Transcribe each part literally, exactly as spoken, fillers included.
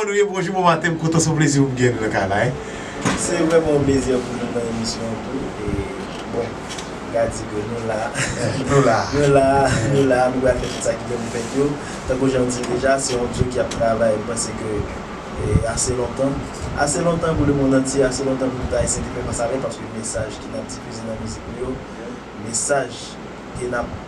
Kòman nou ye? Bonjou, bon maten, m kontan, se yon plezi pou m gen nou nan kay la, wi. Se vrèman yon plezi pou nou nan emisyon an tou. E, bon, m ka di ke nou la. Nou la. Nou la, nou la, nou pral fè tout sa ki gen pou fèt yo. Tankou jan m di l deja, se yon duo ki ap travay, m panse ke, e, ase lontan. Ase lontan pou lemonn antye, ase lontan pou tout Ayisyen te fè fas avè l, paske mesaj ki n ap difize nan mizik nou yo, mesaj ke n ap,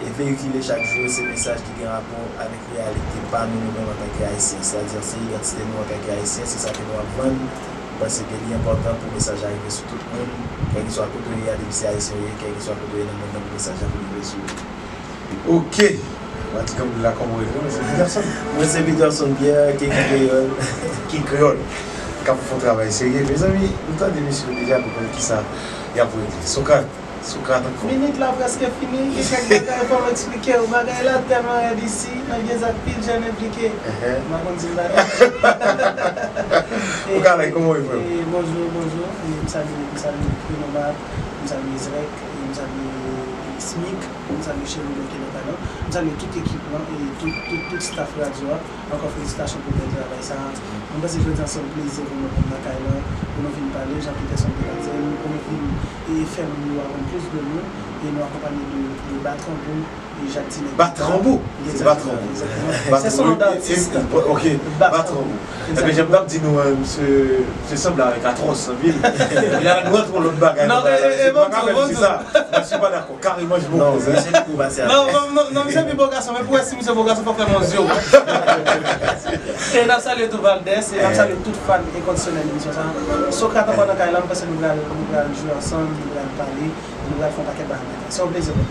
e, veyikile chak jou, se mesaj ki gen rapò avèk reyalite pa nou, nou menm antanke Ayisyen, sètadi se idantite nou antanke Ayisyen, se sa ke nou ap vann. M panse ke li enpòtan pou mesaj la rive sou tout moun, kèlkeswa kote w ye a, depi se Ayisyen w ye, kèlkeswa kote w ye nan mond lan, pou mesaj la rive sou ou. Ok. Matika Boula, kòman w rele? Mwen se Peterson. Mwen se Peterson Pierre, King Kreyòl. King Kreyòl, k ap fè yon travay serye. Mezanmi, nou tande misye deja, nou konnen kisa y ap regle. Sokrat, Sokrat ankò. Minit la prèske fini, gen kèk bagay fò m eksplike w. Bagay la tèlman rèd isi, nan vye zak pil jèn enplike. Ehè. M pa konn si m ta di. Ou ka lage, kòman w ye, frè m? E, bonjou, bonjou. E, m salye, m salye Renobab, m salye Zrèk, e, m salye Smik, m salye Cherubin ki nan kay lan, m salye tout ekip lan, e tout, tout, tout staff radyo a. Ankò felisitasyon pou bèl travay sa a. Mwen panse jodi a se yon plezi pou nou pou n nan kay lan, pou nou vin pale, jan Peterson te ka di, pou nou vin, e, fè moun yo aprann plis de nou, e nou akonpanye de, de Batranbou, e Jacques Tinèg. Batranbou? Se Batranbou. Egzakteman, egzakteman. Se son non d'artiste. Ok, Batranbou. Ebyen, jan m t ap di nou, e, misye, misye sanble avèk Atwòs, anpil. Ebyen, nou rantre yon lòt bagay nan bagay la. Non, e, e, e, bon, bon, bon. Mwen, si pa dakò, kareman, je m'oppose. Non, misye li pou pase a. Non, non, non, non, misye pi bo gason, men pou wè si misye bo gason, fò fè m yon zye. E n ap salye tout Valdès, e n ap salye tout fan enkondisyonèl emisyon sa a. Sokrat ankò nan kay la, m panse nou pral, nou pral jwe ansanm, nou pral pale, nou pral fè yon pakèt bagay. Se yon plezi pou nou.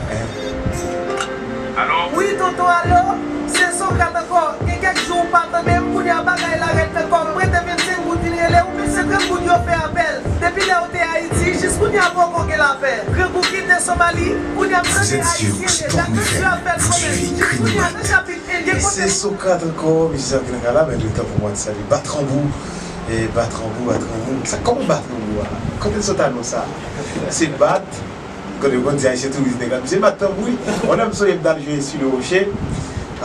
Wi, tonton, alo, se Sokrat ankò. Gen kèk jou ou pa tande m, kounye a bagay la rèd nan kò m. Prete vennsenk goud, vin rele ou, men se trant goud yo fè apèl. Depi lè ou te Ayiti, jis kounye a poko gen lapè. Grangou kite Somali, kounye a m tande Ayisyen deja, mesye ap fè l konnen. Jis kounye a, nan chapit en, gen kote. Se Sokrat ankò, mesye sa ki nan kay la, men letan pou mwen salye Batranbou, e Batranbou, Batranbou. Sa, kòman Batranbou a? Kote l sot a non sa? Se bat, kote yo konn di Ayisyen touris nèg la, misye bat tanbou wi. Yon lè m sonje m t al jwe Sur le Rocher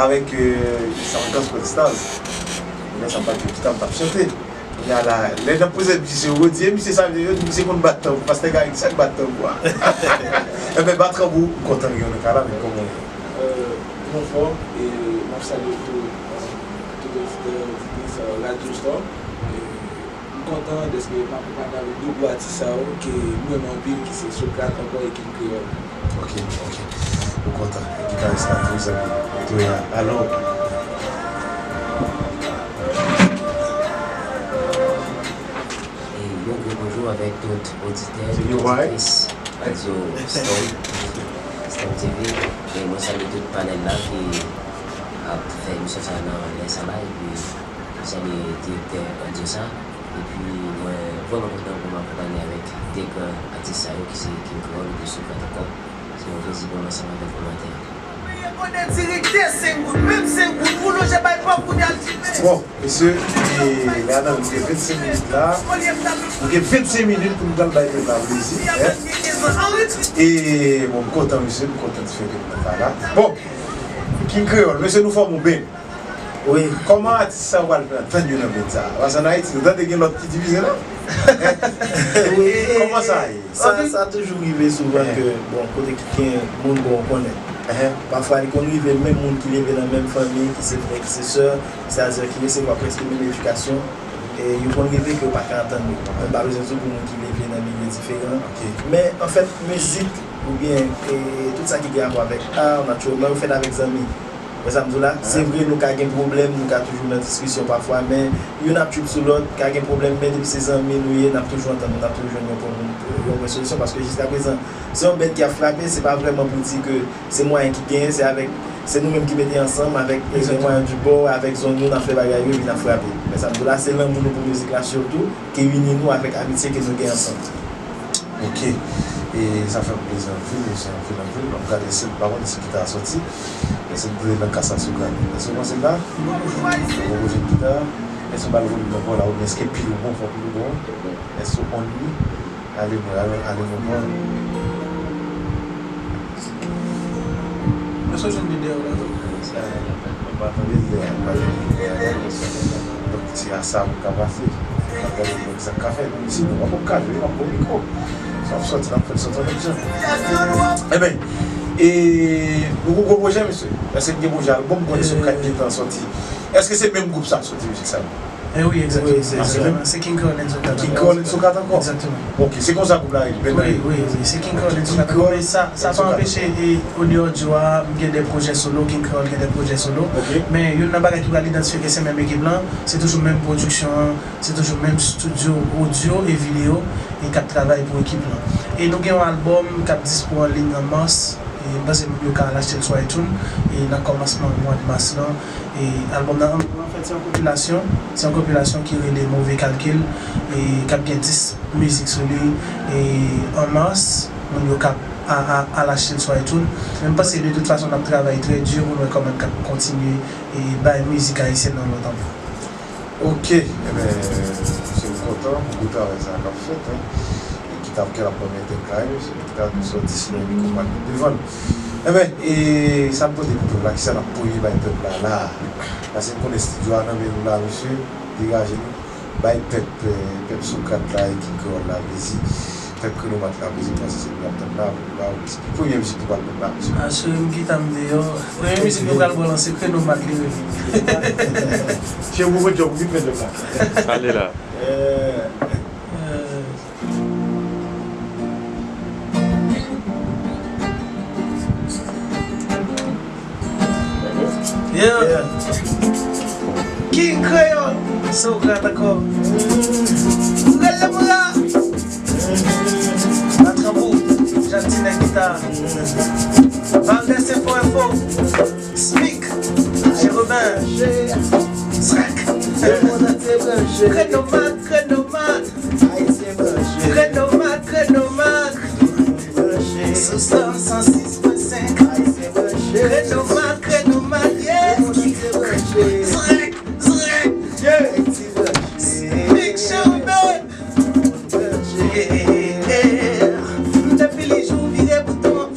avèk, e, Sandans Protestaz. Lè sa m pa t jwe gita, m t ap chante. Kounye a la, lè n ap prezante misye, yo di, e misye sa, yo di misye konn bat tanbou, pastè Gary, sa k bat tanbou a? Enben, Batranbou, m kontan gen w nan kay la, men kòman w ye? E, m anfòm, e m ap salye tout, e, tout oditè, oditris, e, Radyo Star. E, m kontan dèske m akonpanye avèk de gwo atis sa yo, ke m renmen anpil, ki se Sokrat ankò e King Kreyòl. Ok, ok. M kontan. E gitaris la tou, zanmi. Tou ya. Alò. E yon gwo bonjou avèk tout oditè, tout oditris Radyo Storm, Storm T V. E mwen salye tout panèl la ki ap fè emisyon sa nan lè sa la. Epi mwen salye direktè radyo sa. Epi mwen vrèman kontan pou m akonpanye avèk de gran atis sa yo ki se King Kreyòl epi Sokrat ankò. Se yon plezi pou mwen ansanm avèk nou maten an. Bon, mesye, e la nan nou gen vennsenk minit la. Nou gen vennsenk minit pou nou pral bay pèp la plezi, en. E bon, m kontan, mesye, m kontan di fè ke nou nan kay la. Bon, King Kreyòl, mesye, nou fòm yon band. Wi. Kòman atis sa yo pral fè antann yo nan band sa? Paske ann Ayiti, nou tande gen lòt ki divize la. Wi. Kòman sa ye? Sa, sa toujou rive souvan ke, bon, kote ki gen moun, bon, ou konnen. Pafwa, li konn rive menm moun ki leve nan menm fanmi, ki se frè, ki se sè, sètadi ki resevwa prèske menm edikasyon, e yo konn rive ke yo pa ka antann yo. Mwen pa bezwen di w pou moun ki leve nan milye diferan. Men, anfèt, mizik, oubyen, e, tout sa ki gen rapò avèk a, natirèlman, yo fèt avèk zanmi. Wè sa m di w la? Se vre, nou ka gen pwoblèm, nou ka toujou nan diskisyon pafwa, men youn ap trip sou lòt, ka gen pwoblèm, men depi se zanmi nou ye, n ap toujou antann nou, n ap toujou jwenn yon pwen, yon pwen solisyon, paske jiskaprezan, se yon band ki ap frape, se pa vrèman pou di ke se mwayen ki genyen, se avèk, se nou menm ki mete ansanm avèk, e, mwayen di bò, avèk zòn nou, n ap fè bagay yo, epi n ap frape. Wè sa m di w la? Se lanmou nou pou mizik la sitou, ki ini nou avèk amitye ke nou gen ansanm. Ok. E sa fè m plezi anpil, mesye, anpil, anpil. M ap gade si m pa konn si gita a soti. Èske m vle nan kas la sou gade? Èske w panse l la? Ou poko jwenn gita? Èske w ba l volim nan kò la? Oubyen èske pil ou bon, fò pil ou bon? Èske w on li? Ale mwen, ale, ale mwen bon. Èske w jwenn li dèyè w la? Sa, m pa tande l dèyè, m pa tande l dèyè. Donk, Se a sa pou ka pase. N ap gade pou sa k ka fèt. Sinon, w ap ka jwe, w ap pran mikwo. Sa w ap sòti, n ap fè l sòti an menm jan. Enben, e, nou gon gwo pwojè, mesye? Èske n gen pwojè albòm? M konnen Sokat gentan sòti. Èske se menm gwoup sa k sòti mizik sa yo? Eh wi, egzakteman. Wi, se, se, se King Creole and Sokat ankò. King Creole and Sokat ankò? Egzakteman. Ok, se konsa gwoup la rele, Band Wi, wi, wi, se King Creole and Sokat ankò. Men sa, sa pa anpeche, e, o deyò Djo a, m gen de pwojè solo, King Creole gen de pwojè solo. Ok. Men youn nan bagay ki pral idantifye ke se menm ekip lan, se toujou menm pwodiksyon an, se toujou menm estidyo odyo e videyo, e k ap travay pou ekip lan. E nou gen yon albòm k ap dispo an liy an mas, e m panse moun yo ka al achte l sou iTunes, e nan kòmansman mwa mas lan. E albòm nan, an fèt, se yon konpilasyon, se yon konpilasyon ki rele Move Kalkil, e k ap gen dis mizik sou li, e an mas, moun yo ka a, a, al achte l sou iTunes. Men m panse de tout fason n ap travay trè di pou n wè kòman n ka kontinye e bay mizik ayisyèn nan lòt anba. Ok, enben, se m kontan pou gwo travay sa k ap fèt, hein, e ki t ap, ke l ap pran men tèt la, wi, se ki t ap sòti si nan mikwo m ap devan l. Enben, e sa m pote pou pèp la, kisa n ap premye bay pèp la la? Paske m konnen estidyo a nan men nou la, mesye, degaje nou. Bay pèp, eh, pèp Sokrat la e King Kreyòl la plezi. Pèp Krenomat la plezi, paske se nou ap tann la, pou nou ba yo plezi. Ki premye mizik nou pral tann la, mesye? Asire m kita m deyò. Premye mizik nou pral balanse, Krenomat li rele. Se ou pou jòb, ou ki fè jòb la. Ale la. Eh. Eh. Yeah. King Kreyòl, Sokrat ankò. Rele mwen la. Atranpou, Jacques Tinèk gita. Valdez Info Info. Smic, Jérobin. Srek. Krenomat, Krenomat. Krenomat, Krenomat. Sou Storm san sis pwen senk. Krenomat, Krenomat, yeah. Zrèk, zrèk, yeah. Big Chérubin. Yeah. Depi li jou vire bouton,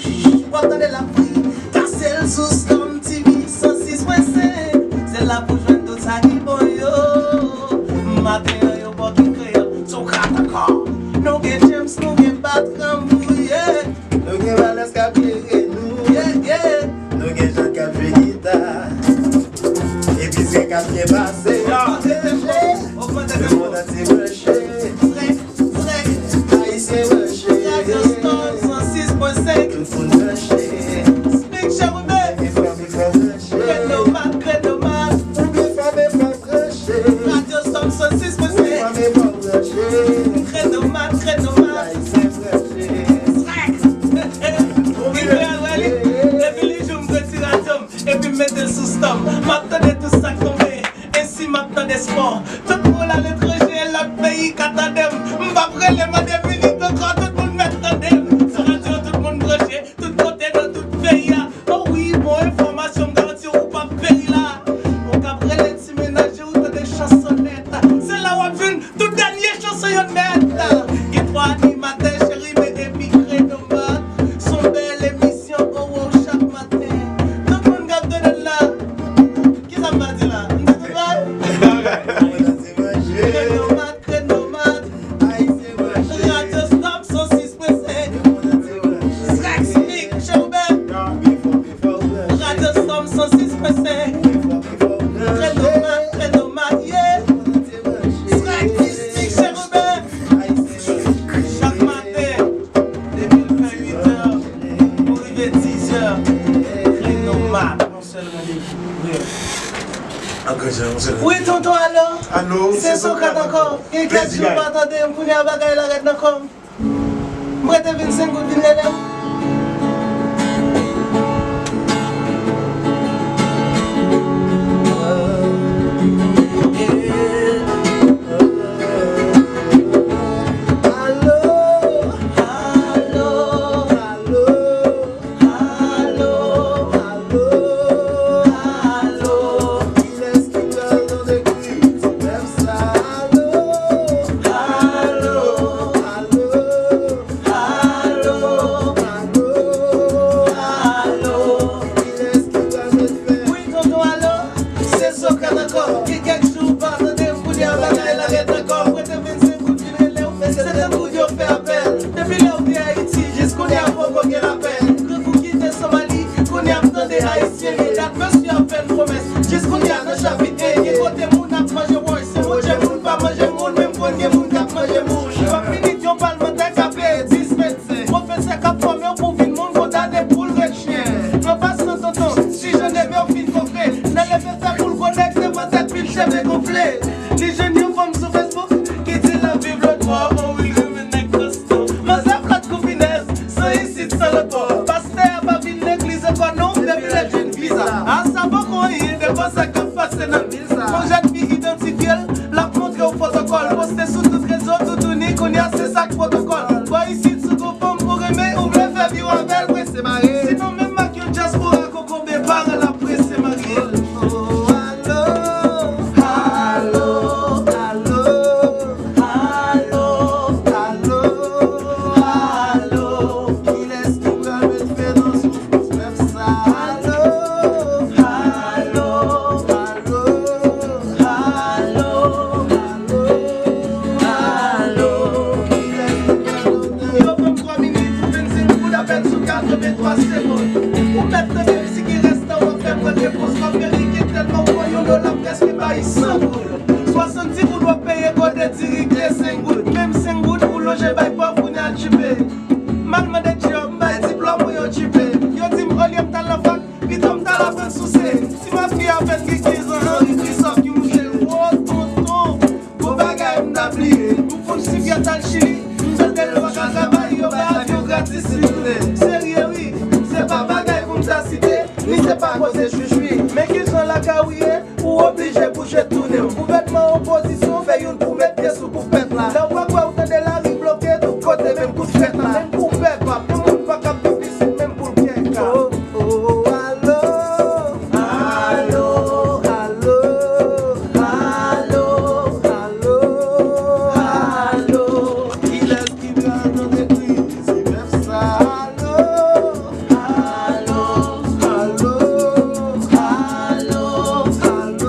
w ap tande lapli. Kase l sou Storm T V san sis pwen senk. Se la pou jwenn tout sa ki bon yo. Maten an, yo ba w King Kreyòl. Sokrat ankò. Nou gen James, nou gen Batran Bouye. Nou gen Valès k ap klere nou. Yeah, yeah. Nou gen Jean k ap jwe gita. Epi Zrèk ap byen pase. Ogmante tempo, ogmante tempo. Lemonn antye branche. Zrèk, zrèk. Ayisyen branche. Radyo Storm san sis pwen senk. Tout moun branche. Big Chérubin. Fèmen, fèmen, fèmen branche. Krenomat, Krenomat. Ou byen fèmen, fèmen branche. Radyo Storm san sis pwen senk. Ou byen fèmen, fèmen branche. Krenomat, Krenomat. Ayisyen branche. Srèk. King Kreyòl, wè li. Depi li jou m pran ti radyo m, epi m mete l sou Storm. M ap tande tout sa k tonbe. Ensi m ap tande spò. Tout moun aletranje, lòt peyi ka tande m. M p ap rele mande minit ankò, tout moun mèt tande m. Sou radyo, tout moun branche, tout kote nan tout peyi a. O wi, bon enfòmasyon, m garanti w, ou p ap peri la. Ou k ap rele ti menaje w, tande chansonèt. Se la w ap jwenn tout dènye chanson yo nèt. Gen twa animatè, Chérubin epi Krenomat. Se yon bèl emisyon, oh, oh, chak maten. Tout moun k ap tande l la. Kisa m pa di la? M di tout bagay? Krenomat, Krenomat. Radyo Storm san sis pwen senk. Srèk, Smic, Chérubin. Radyo Storm san sis pwen senk. Krenomat, Krenomat, yeah. Srèk, Smic, Chérubin. Chak maten, depi l fè uit è pou rive diz è, Krenomat. Sèl randevou. Wi, tonton, alo? Alo, se Sokrat ankò. Gen kèk jou m pa tande m, kounye a bagay la rèd nan kò m. M rete vin senk goud, vin rele m. Alo, alo, alo. Alo, alo, alo. Kilès ki pral nan de kri ti pèp sa? Alo, alo, alo, alo. Katrevenntwa segonn. Ou mèt tande mizik ki rès tan w ap fè pran repons. W ap veye tèlman w pran yon dola prèske bay san goud. Swasanndis goud w ap peye kote diri ki te senk goud. Menm senk goud ou lonje bay pòv kounye a l tchipe. M al mande djòb, m bay diplòm mwen yo tchipe. Yo di m olye m t al nan fak, pito m t al aprann souse. Si m ap viv apèn gen kenz an, Henri Christophe ki moute. Wo tonton, bon bagay m ta bliye. M konn sipyat al Chili, m tande l pa ka travay, yo bay avyon gratis li tounen. Serye wi, se pa bagay pou m ta site, ni se pa koze chwichwi. Men kijan lakay ou ye, ou oblije bouje tounen w. Gouvènman, opozisyon, fè youn pou met pye sou kou pèp la. Lè w pa kwè ou tande lari bloke tout kote, menm kout fèt la. Menm kou pèp ap, yon moun pa ka ap viv isit, menm pou l kèk ka. Oh, oh, alo, alo, alo, alo, alo, alo. Kilès ki pral nan dekri si pèp sa? Alo, alo, alo, alo, alo,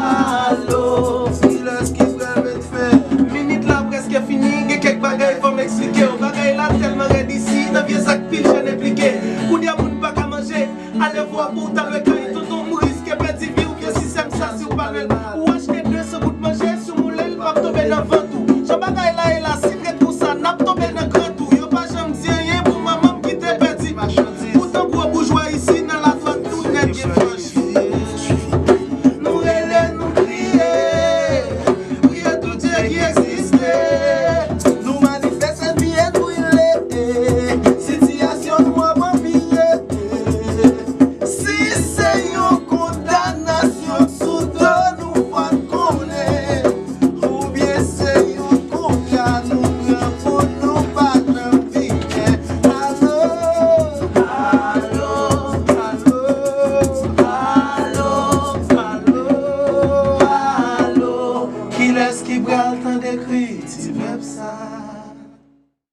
alo. Kilès ki pral met fen? Minit la prèske fini, gen kèk bagay fò m eksplike w. Bagay la tèlman rèd isi, nan vye sak pil chèn enplike. Kounye a moun pa ka manje, ale vwa pou w ta lwe kay. Tonton, m riske pèdi vi w, vye sistèm sa si w pa lwe l. Ou achte de san goud manje, si w moule l, p ap tonbe nan vant ou. Jan bagay la ye